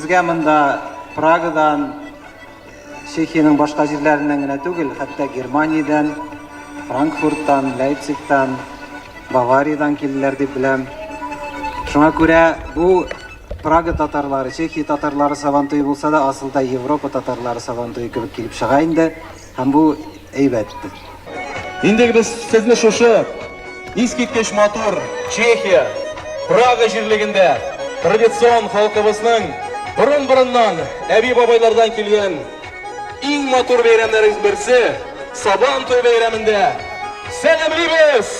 Безгә монда Прагадан, Чехиянең башка җирләреннән генә түгел, хәтта Германиядән, Франкфурттан, Лейпцигтан, Бавариядән килделәр дип беләм. Шуңа күрә бу Прага татарлары, Чехия татарлары Сабантуе булса да, асылда Европа татарлары Сабантуе кебек килеп чыга инде. Һәм бу әйбәт. Инде без сезне шушы искиткеч матур Чехия, Прага җирлегендә традицион халкыбызның борын-борыннан, әби-бабайлардан килгән иң матур бәйрәмнәребез берсе Сабан туе бәйрәмендә сәламлибез!